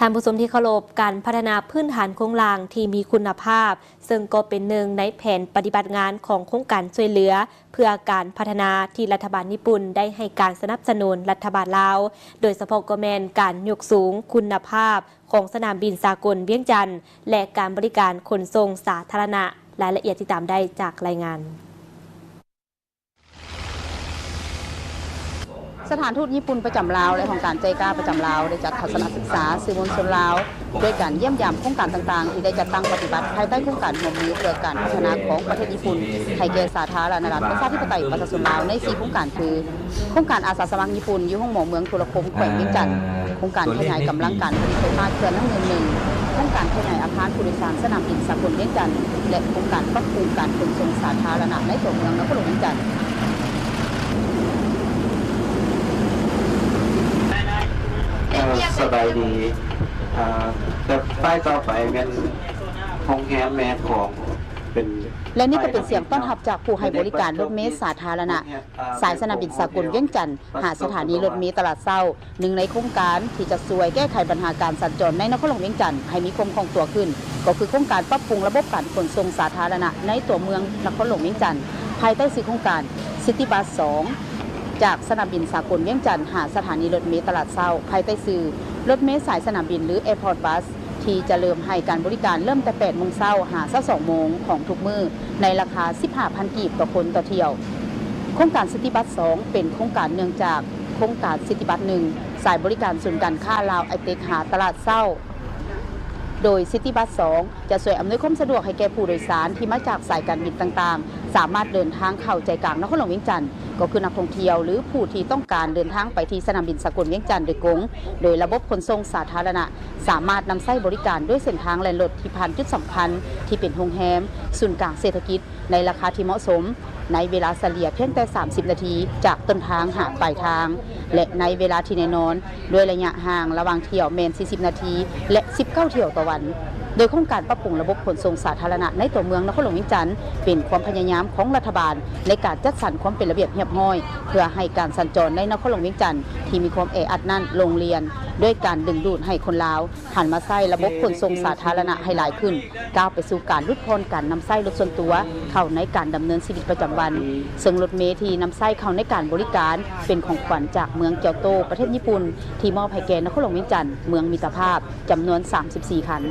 ທ່ານຜູ້ຊົມທີ່ເຄົາລົບ, ການພັດທະນາພື້ນຖານໂຄງລ່າງທີ່ມີຄຸນນະພາບ ເຊິ່ງກໍເປັນໜຶ່ງໃນແຜນປະຕິບັດງານຂອງໂຄງການຊ່ວຍເຫຼືອເພື່ອການພັດທະນາທີ່ລັດຖະບານຍີ່ປຸ່ນໄດ້ໃຫ້ການສະໜັບສະໜູນລັດຖະບານລາວ, ໂດຍສະເພາະກໍແມ່ນການຍົກສູງຄຸນນະພາບຂອງສະໜາມບິນສາກົນວຽງຈັນ ແລະ ການບໍລິການຂົນສົ່ງສາທາລະນະ. ລາຍລະອຽດຕິດຕາມໄດ້ຈາກລາຍງານ. ສະຖານທູດຍີ່ປຸ່ນປະຈຳລາວ ແລະ ຫ້ອງການໄຈກາປະຈຳລາວ ໄດ້ຈັດທັດສະນະສຶກສາສື່ມວນຊົນລາວ ດ້ວຍການຢ້ຽມຢາມໂຄງການຕ່າງໆ ທີ່ໄດ້ຈັດຕັ້ງປະຕິບັດພາຍໃຕ້ໂຄງການຮ່ວມມືເພື່ອການພັດທະນາຂອງປະເທດຍີ່ປຸ່ນ ໃຫ້ແກ່ສາທາລະນະລັດປະຊາທິປະໄຕປະຊາຊົນລາວ ໃນສີ່ໂຄງການຄື ໂຄງການອາສາສະໝັກຍີ່ປຸ່ນຢູ່ໂຮງໝໍເມືອງທຸລະຄົມ ແຂວງວຽງຈັນ, ໂຄງການຂະຫຍາຍກຳລັງການຜະລິດໄຟຟ້າເຂື່ອນນ້ຳງື່ມໜຶ່ງ, ໂຄງການຂະຫຍາຍອາຄານຜູ້ໂດຍສານສະໜາມບິນສາກົນວຽງຈັນ ແລະ ໂຄງການປັບປຸງການຂົນສົ່ງສາທາລະນະໃນຕົວເມືອງນະຄອນຫຼວງວຽງຈັນ. ເອີ ສະບາຍດີ. ເອີ ແຕ່ປ້າຍຕໍ່ໄປແມ່ນໂຮງແຮມແມ່ຂອງ ເປັນ ແລະ ນີ້ກໍເປັນສຽງຕ້ອນຮັບຈາກຜູ້ໃຫ້ບໍລິການລົດເມສາທາລະນະ ສາຍສະໜາມບິນສາກົນວຽງຈັນ ຫາສະຖານີລົດເມຕະຫຼາດເຊົ້າ. ໜຶ່ງໃນໂຄງການທີ່ຈະຊ່ວຍແກ້ໄຂບັນຫາການສັນຈອນໃນນະຄອນຫຼວງວຽງຈັນໃຫ້ມີຄວາມຄ່ອງຕົວຂຶ້ນ ກໍຄືໂຄງການປັບປຸງລະບົບການຂົນສົ່ງສາທາລະນະໃນຕົວເມືອງນະຄອນຫຼວງວຽງຈັນ ພາຍໃຕ້ຊື່ໂຄງການຊິດຕິບັສສອງ ຈາກສະໜາມບິນສາກົນວຽງຈັນຫາສະຖານີລົດເມຕະຫຼາດເຊົ້າ ພາຍໃຕ້ຊື່ລົດເມສາຍສະໜາມບິນ ຫຼື ແອພອດບັສ ທີ່ຈະເລີ່ມໃຫ້ການບໍລິການເລີ່ມແຕ່ແປດໂມງເຊົ້າຫາຊາວສອງໂມງຂອງທຸກມື້ ໃນລາຄາສິບຫ້າພັນກີບຕໍ່ຄົນຕໍ່ຖ້ຽວ. ໂຄງການຊິດຕິບັສສອງ ເປັນໂຄງການເນື່ອງຈາກໂຄງການຊິດຕິບັສໜຶ່ງ ສາຍບໍລິການສູນການຄ້າລາວໄອເຕັກ ຫາຕະຫຼາດເຊົ້າ, ໂດຍຊິດຕິບັສສອງ ຈະຊ່ວຍອຳນວຍຄວາມສະດວກໃຫ້ແກ່ຜູ້ໂດຍສານທີ່ມາຈາກສາຍການບິນຕ່າງໆ ສາມາດເດີນທາງເຂົ້າໃຈກາງນະຄອນຫຼວງວຽງຈັນ ກໍຄືນັກທ່ອງທ່ຽວ ຫຼື ຜູ້ທີ່ຕ້ອງການເດີນທາງໄປທີ່ສະໜາມບິນສາກົນວຽງຈັນໂດຍກົງ ໂດຍລະບົບຂົນສົ່ງສາທາລະນະ ສາມາດນຳໃຊ້ບໍລິການດ້ວຍເສັ້ນທາງແລ່ນລົດທີ່ຜ່ານຈຸດສຳຄັນ ທີ່ເປັນໂຮງແຮມ, ສູນກາງເສດຖະກິດ ໃນລາຄາທີ່ເໝາະສົມ ໃນເວລາສະເລ່ຍພຽງແຕ່ສາມສິບນາທີ ຈາກຕົ້ນທາງຫາປາຍທາງ ແລະ ໃນເວລາທີ່ແນ່ນອນ ດ້ວຍໄລຍະຫ່າງລະຫວ່າງຖ້ຽວແມ່ນສີ່ສິບນາທີ ແລະ ສິບເກົ້າຖ້ຽວຕໍ່ວັນ. ໂດຍໂຄງການປັບປຸງລະບົບຂົນສົ່ງສາທາລະນະໃນຕົວເມືອງນະຄອນຫຼວງວຽງຈັນ ເປັນຄວາມພະຍາຍາມຂອງລັດຖະບານໃນການຈັດສັນຄວາມເປັນລະບຽບຮຽບຮ້ອຍ ເພື່ອໃຫ້ການສັນຈອນໃນນະຄອນຫຼວງວຽງຈັນທີ່ມີຄວາມແອອັດນັ້ນລົງລຽນ ດ້ວຍການດຶງດູດໃຫ້ຄົນລາວ ຫັນມາໃຊ້ລະບົບຂົນສົ່ງສາທາລະນະໃຫ້ຫຼາຍຂຶ້ນ, ກ້າວໄປສູ່ການຫຼຸດຜ່ອນການນຳໃຊ້ລົດສ່ວນຕົວເຂົ້າໃນການດຳເນີນຊີວິດປະຈຳວັນ, ເຊິ່ງລົດເມທີ່ນຳໃຊ້ເຂົ້າໃນການບໍລິການ ເປັນຂອງຂວັນຈາກເມືອງກຽວໂຕ ປະເທດຍີ່ປຸ່ນ ທີ່ມອບໃຫ້ແກ່ນະຄອນຫຼວງວຽງຈັນ ເມືອງມິດຕະພາບ ຈຳນວນສາມສິບສີ່ຄັນ.